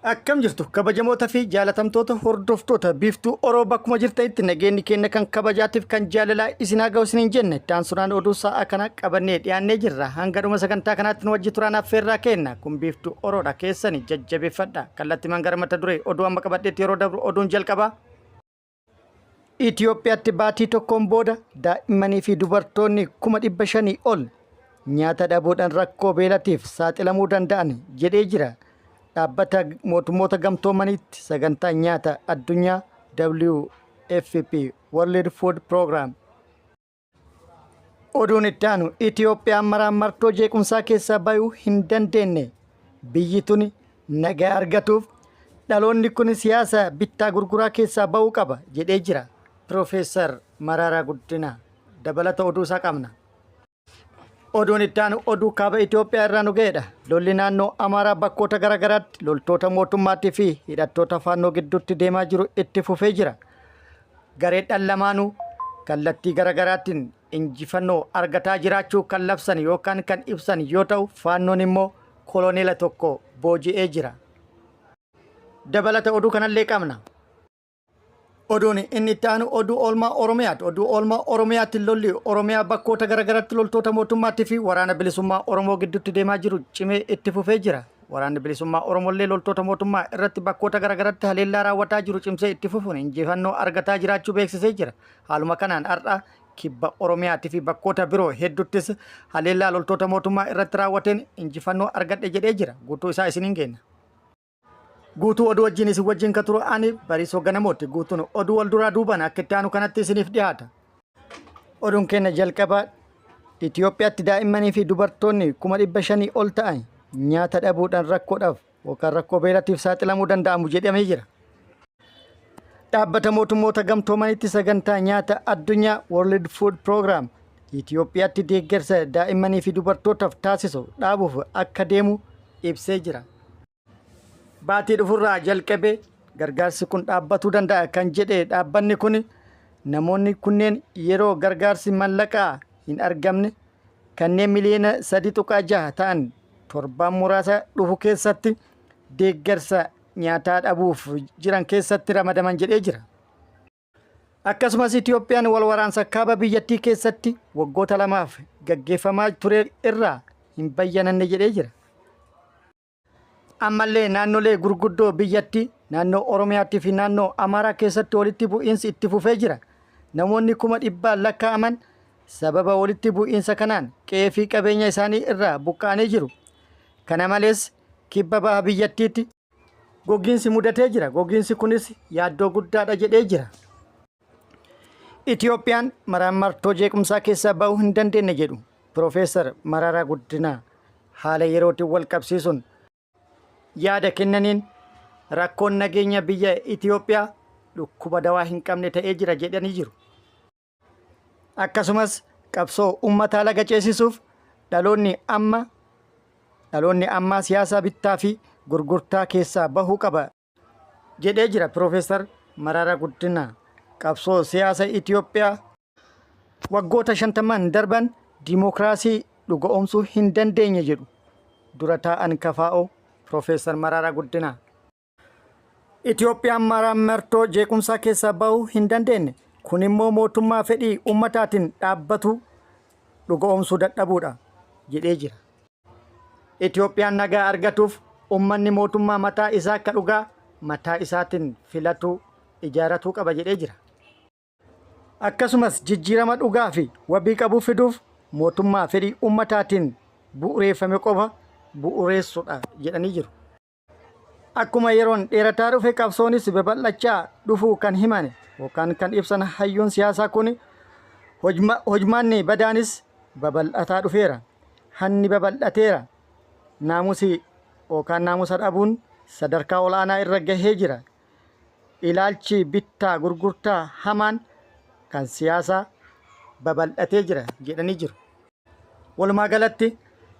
Akkam jirtu kabajamoota fi jaalatamtoota hordoftoota Biiftuu Oroo, bakkuma jirtanitti nageenyi keenya kan kabajaatiif kan jaalalaa isin haa ga'u isiniin jenne. Taansuraan oduu sa'a kana qabannee dhiyaannee jirra. Hanga dhuma sagantaa kanaatti nu wajji turaan affeerraa kenna. Kun Biiftuu Oroodha, keessani jajjabeeffadha. Kallattimaan gara mata duree oduu amma qabadheetti yeroo dabru, oduun jalqabaa. Itoophiyaatti baatii tokkoon booda daa'immanii fi dubartoonni 500,000 ol nyaata dhabuudhaan rakkoo beelatiif saaxilamuu danda'an jedhee jira. Dhaabbata mootummoota gamtoomaniitti sagantaa nyaata addunyaa WFP, World Food Program. Oduun itti aanu, Itoophiyaan maraammartoo jeequmsaa keessaa bayuu hin dandeenye. Biyyi tuni nagaa argatuuf dhaloonni kun siyaasa bittaa gurguraa keessaa ba'uu qaba jedhee jira. Piroofeesar Mararaa Guddinaa dabalata oduu isaa qabna. Oduun itti aanu oduu kaaba Itoophiyaa irraa nu ga'edha. Lolli naannoo Amaaraa bakkoota garaagaraatti loltoota mootummaatii fi hidhattoota faannoo gidduutti deemaa jiru itti fufee jira. Gareedhaan lamaanuu kallattii garaagaraatiin injifannoo argataa jiraachuu kan labsan yookaan kan ibsan yoo ta'u, faannoon immoo koloneela tokko booji'ee jira. Dabalata oduu kanallee qabna. Oduun inni itti aanu oduu oolmaa Oromiyaati. Oduu oolmaa Oromiyaatti lolli Oromiyaa bakkoota garaagaraatti loltoota mootummaatii fi waraana bilisummaa Oromoo gidduutti deemaa jiru cimee itti fufee jira. Waraanni bilisummaa Oromollee loltoota mootummaa irratti bakkoota garaagaraatti haleellaa raawwataa jiru cimsee itti fufuun injifannoo argataa jiraachuu beeksisee jira. Haaluma kanaan har'a kibba Oromiyaatii fi bakkoota biroo hedduuttis haleellaa loltoota mootummaa irratti raawwateen injifannoo argadhe jedhee jira. Guutuu isaa isiniin geenya. Guutuu oduu wajjin isin wajjin ka turu ani Bariisoo Ganamooti. Guutuun oduu wal duraa duubaan akka itti aanu kanatti isiniif dhiyaata. Oduun keenya jalqabaa, Itoophiyaatti daa'immanii fi dubartoonni 500,000 ol ta'an nyaata dhabuudhaan rakkoodhaaf yookaan rakkoo beelatiif saaxilamuu danda'amu jedhamee jira. Dhaabbata mootummoota gamtoomanitti sagantaa nyaata addunyaa, World Food Program, Itoophiyaatti deeggarsa daa'immanii fi dubartootaaf taasisu dhaabuuf akka deemu ibsee jira. Baatii dhufurraa jalqabee gargaarsi kun dhaabbatuu danda'a kan jedhe dhaabbanni kun, namoonni kunneen yeroo gargaarsi mallaqaa hin argamne kanneen miliyoona 3.6 ta'an torbaan muraasa dhufu keessatti deeggarsa nyaataa dhabuuf jiran keessatti ramadaman jedhee jira. Akkasumas Itoophiyaan wal waraansa kaaba biyyattii keessatti waggoota lamaaf gaggeeffamaa ture irraa hin bayyananne jedhee jira. Ammallee naannolee gurguddoo biyyattii, naannoo Oromiyaattii fi naannoo Amaaraa keessatti walitti bu'iinsi itti fufee jira. Namoonni kuma dhibbaan lakkaa'aman sababa walitti bu'iinsa kanaan qe'ee fi qabeenya isaanii irraa buqqa'anii jiru. Kana malees kibba baha biyyattiitti gogiinsi mudatee jira. Gogiinsi kunis yaaddoo guddaadha jedhee jira. Itoophiyaan maraammartoo jeequmsaa keessaa ba'uu hin dandeenye jedhu Piroofeesar Mararaa Guddinaa. Haala yerootiin wal qabsiisuun yaada kennaniin, rakkoon nageenya biyya Itoophiyaa dhukkuba dawaa hin qabne ta'ee jira jedhanii jiru. Akkasumas qabsoo uummataa laga ceesisuuf dhaloonni ammaa siyaasa bittaa fi gurgurtaa keessaa bahuu qaba jedhee jira Piroofeesar Mararaa Guddinaa. Qabsoo siyaasa Itoophiyaa waggoota 50n darban diimokiraasii dhuga'oomsuu hin dandeenye jedhu dura taa'an KFO Piroofeesar Mararaa Guddinaa. Itoophiyaan maraammartoo jeequmsaa keessaa bahuu hin dandeenye. Kun immoo mootummaa fedhii uummataatiin dhaabbatu dhuga'oomsuu dadhabuudha jedhee jira. Itoophiyaan nagaa argatuuf uummanni mootummaa mataa isaa akka dhugaa mataa isaatiin filatuu ijaaratuu qaba jedhee jira. Akkasumas jijjiirama dhugaa fi wabii qabu fiduuf mootummaa fedhii uummataatiin bu'ureeffame qofa bu'ureessuudha jedhanii jiru. Akkuma yeroon dheerataa dhufe qabsoonis babal'achaa dhufuu kan himan yookaan kan ibsan hayyuun siyaasaa kun, hojmaanni badaanis babal'ataa dhufeera. Hanni babal'ateera. Naamusi yookaan naamusa dhabuun sadarkaa ol'aanaa irra gahee jira. Ilaalchi bittaa gurgurtaa hamaan kan siyaasaa babal'atee jira jedhanii jiru. Walumaa galatti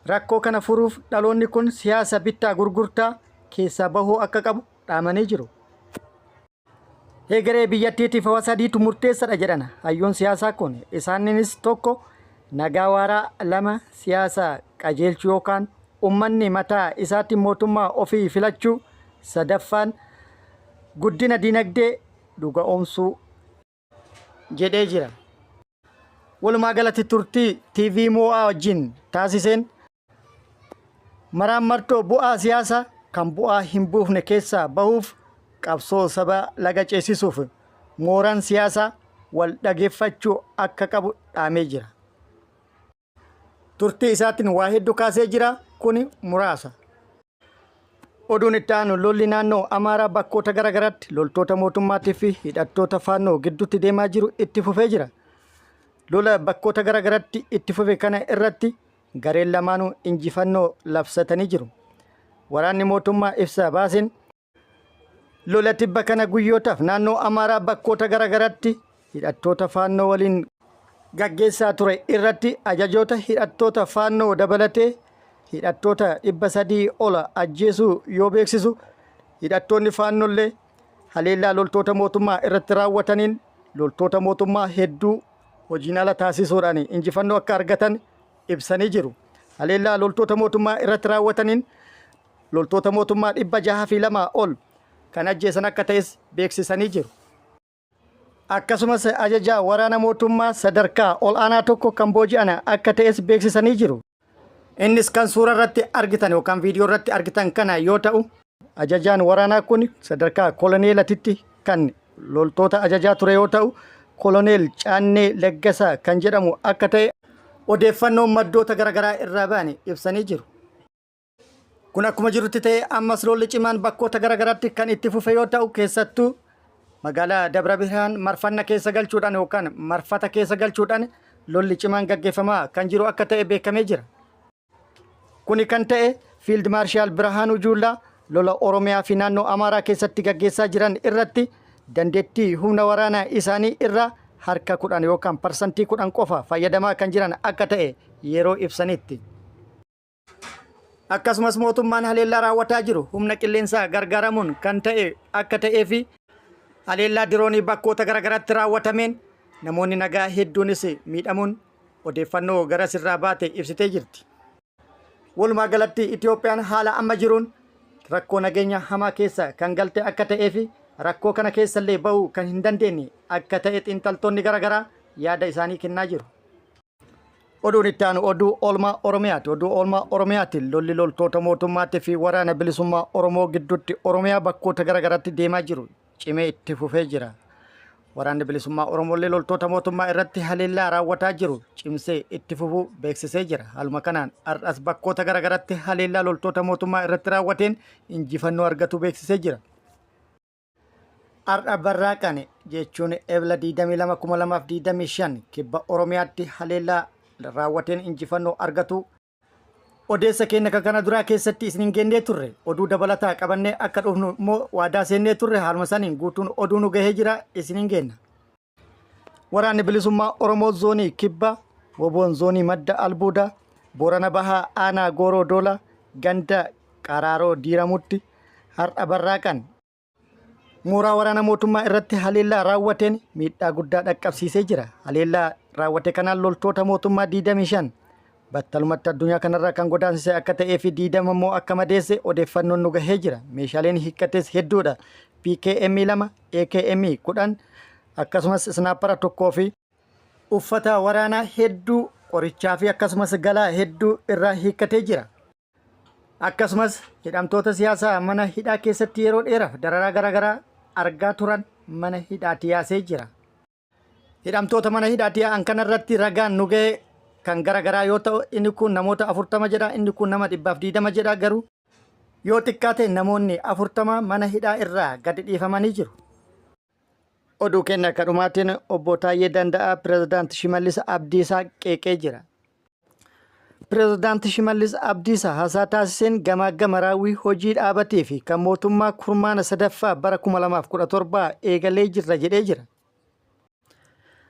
rakkoo kana furuuf dhaloonni kun siyaasa bittaa gurgurtaa keessaa bahuu akka qabu dhaamanii jiru. Hegeree biyyattiitiif hawa sadiitu murteessadha jedhan hayyuun siyaasaa kun. Isaaniinis tokko, nagaa waaraa, lama, siyaasa qajeelchuu yookaan ummanni mataa isaatiin mootummaa ofii filachuu, Sadaffaan guddina dinagdee dhuga'oomsuu jedhee jira. Walumaa galatti turtii TV Moo'aa wajjin taasiseen maraammartoo bu'aa siyaasaa kan bu'aa hin buufne keessaa bahuuf qabsoo saba laga ceesisuuf mooraan siyaasaa wal dhageeffachuu akka qabu dhaamee jira. Turtii isaatiin waa hedduu kaasee jira. Kuni muraasa. Oduun itti aanu lolli naannoo Amaaraa bakkoota garaagaraatti loltoota mootummaatii fi hidhattoota faannoo gidduutti deemaa jiru itti fufee jira. Lola bakkoota garaagaraatti itti fufe kana irratti gareen lamaanuu injifannoo labsatanii jiru. Waraanni mootummaa ibsa baaseen Lola tibba kana guyyootaaf naannoo Amaaraa bakkoota garaagaraatti hidhattoota faannoo waliin gaggeessaa ture irratti ajajoota hidhattoota faannoo dabalatee hidhattoota 300 ol ajjeesuu yoo beeksisu hidhattoonni faannoollee haleellaa loltoota mootummaa irratti raawwataniin loltoota mootummaa hedduu hojiin ala taasisuudhaan injifannoo akka argatan ibsanii jiru. Haleellaa loltoota mootummaa irratti raawwataniin loltoota mootummaa 602 ol kan ajjeesan akka ta'es beeksisanii jiru. Akkasumas ajajaa waraana mootummaa sadarkaa ol aanaa tokko kan booji'an akka ta'es beeksisanii jiru. Innis kan suura irratti argitan yookaan viidiyoo irratti argitan kana yoo ta'u, ajajaan waraanaa kun sadarkaa koloneelatitti kan loltoota ajajaa ture yoo ta'u, koloneel Caannee Laggasaa kan jedhamu akka ta'e odeeffannoon maddoota garaagaraa irraa ba'an ibsanii jiru. Kun akkuma jirutti ta'ee ammas lolli cimaan bakkoota garaagaraatti kan itti fufe yoo ta'u keessattuu magaalaa Dabra Birhaan marfanna keessa galchuudhaan yookaan marfata keessa galchuudhaan lolli cimaan gaggeeffamaa kan jiru akka ta'e beekamee jira. Kuni kan ta'e Fiild Maarshaal Birhaanuu Juullaa lola Oromiyaa fi naannoo Amaaraa keessatti gaggeessaa jiran irratti dandeettii humna waraanaa isaanii irraa harka 10 yookaan parsantii 10 qofa fayyadamaa kan jiran akka ta'e yeroo ibsanitti. Akkasumas mootummaan haleellaa raawwataa jiru humna qilleensaa gargaaramuun kan ta'e akka ta'ee fi haleellaa diroonii bakkoota garaagaraatti raawwatameen namoonni nagaa hedduunis miidhamuun odeeffannoo garas irraa baate ibsitee jirti. Walumaa galatti Itoophiyaan haala amma jiruun rakkoo nageenya hamaa keessa kan galte akka ta'ee fi rakkoo kana keessallee ba'uu kan hin dandeenye akka ta'e xiinxaltoonni garaagaraa yaada isaanii kennaa jiru. Oduun itti aanu oduu oolmaa Oromiyaati. Oduu oolmaa Oromiyaatiin lolli loltoota mootummaatii fi waraana bilisummaa Oromoo gidduutti Oromiyaa bakkoota garaagaraatti deemaa jiru cimee itti fufee jira. Waraanni bilisummaa Oromoollee loltoota mootummaa irratti haleellaa raawwataa jiru cimsee itti fufuu beeksisee jira. Haaluma kanaan har'as bakkoota garaagaraatti haleellaa loltoota mootummaa irratti raawwateen injifannoo argatu beeksisee jira. Har'a barraaqan jechuun Ebla 22,2025 kibba Oromiyaatti haleellaa raawwateen injifannoo argatu. Odeessa keenya kan kana duraa keessatti isin hin geennee turre oduu dabalataa qabannee akka dhufnu immoo waadaa seennee turre haaluma saniin guutuun oduu nu gahee jira isin hin geenna. Waraanni Bilisummaa Oromoo Zoonii Kibba Woboon Zoonii Madda Albuudaa Boorana Bahaa Aanaa Gooroo Doolaa Ganda Qaraaroo Diiramutti har'a barraaqan mooraa waraana mootummaa irratti haleellaa raawwateen miidhaa guddaa dhaqqabsiisee jira. Haleellaa raawwate kanaan loltoota mootummaa 25 battalumatti addunyaa kanarraa kan godaansise akka ta'ee fi 20 immoo akka madeesse odeeffannoon nu gahee jira. Meeshaaleen hiikkates hedduudha. PKM 2, AKM 10 akkasumas isnaappara tokkoo fi uffata waraanaa hedduu qorichaa fi akkasumas galaa hedduu irraa hiikkatee jira. Akkasumas hidhamtoota siyaasaa mana hidhaa keessatti yeroo dheeraaf dararaa garaagaraa argaa turan mana hidhaati yaasee jira. Hidhamtoota mana hidhaati yaa'an kanarratti ragaan nu ga'e kan garaagaraa yoo ta'u inni kun namoota 40 jedha inni kun nama 120 jedha garuu yoo xiqqaate namoonni 40 mana hidhaa irraa gadi dhiifamanii jiru. Oduu keenya akka dhumaatiin obbo Taayyee Danda'aa Pirezidaanti Shimallis Abdiisaa qeeqee jira. Pirezidaanti Shimallis Abdiisaa haasaa taasiseen gamaaggama raawwii hojii dhaabatee fi kan mootummaa kurmaana sadaffaa bara 2017 eegalee jirra jedhee jira.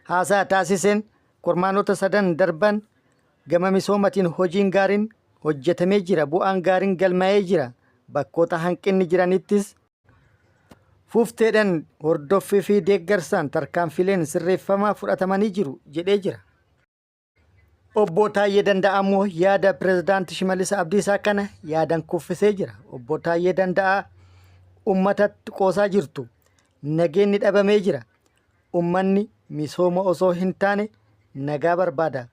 Haasaa taasiseen kurmaanota sadan darban gama misoomatiin hojiin gaariin hojjetamee jira, bu'aan gaariin galmaa'ee jira. Bakkoota hanqinni jiranittis fufteedhaan hordoffii fi deeggarsaan tarkaanfileen sirreeffamaa fudhatamanii jiru jedhee jira. Obbo Taayyee Danda'aa immoo yaada Pirezidaanti Shimallis Abdiisaa kana yaadan kuffisee jira. Obbo Taayyee Danda'aa Ummatatti qoosaa jirtu. Nageenni dhabamee jira. Ummanni misooma osoo hin taane nagaa barbaada.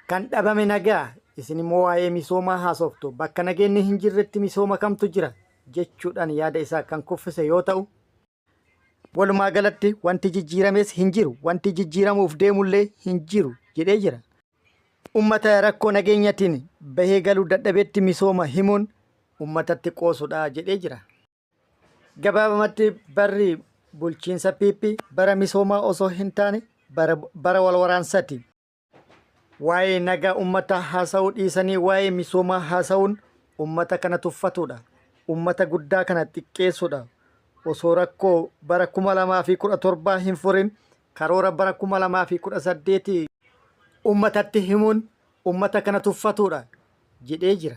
Kan dhabame nagaa, isin immoo waa'ee misoomaa haasoftu. Bakka nageenni hin jirretti misooma kamtu jira? jechuudhaan yaada isaa kan kuffise yoo ta'u, walumaa galatti wanti jijjiirames hin jiru, wanti jijjiiramuuf deemullee hin jiru jedhee jira. Ummata rakkoo nageenyatiin bahee galuu dadhabetti misooma himuun ummatatti qoosudha jedhee jira. Gabaabamatti barri bulchiinsa PP bara misoomaa osoo hin taane bara wal waraansati. Waa'ee nagaa ummataa haasa'uu dhiisanii waa'ee misoomaa haasa'uun ummata kana tuffatuudha. Ummata guddaa kana xiqqeessuudha. Osoo rakkoo bara 2017 hin furin karoora bara 2018 ummatatti himuun ummata kana tuffatuudha jedhee jira.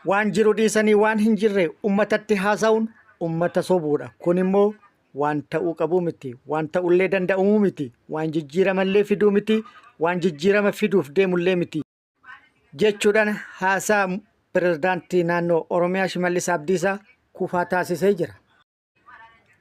Waan jiru dhiisanii waan hin jirre ummatatti haasa'uun ummata sobuudha. Kun immoo waan ta'uu qabuu miti. Waan ta'ullee danda'umuu miti. Waan jijjiiramallee fiduu miti. Waan jijjiirama fiduuf deemullee miti. Jechuudhaan haasaa pirezidaantii naannoo Oromiyaa Shimallis Abdiisaa kufaa taasisee jira.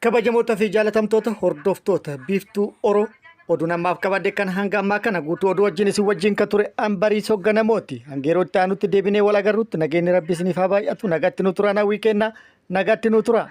Kabajamoota fi jaalatamtoota hordoftoota Biiftuu Oro oduun ammaaf qabadhe kan hanga ammaa kana guutuu oduu wajjin isin wajjin kan ture an Bariisoo Ganamooti. Hanga yeroo itti aanutti deebinee wal agarrutti nageenyi Rabbi isiniif haa baay'atu. Nagaatti nu turaa hawwii kenna. Nagaatti nu turaa.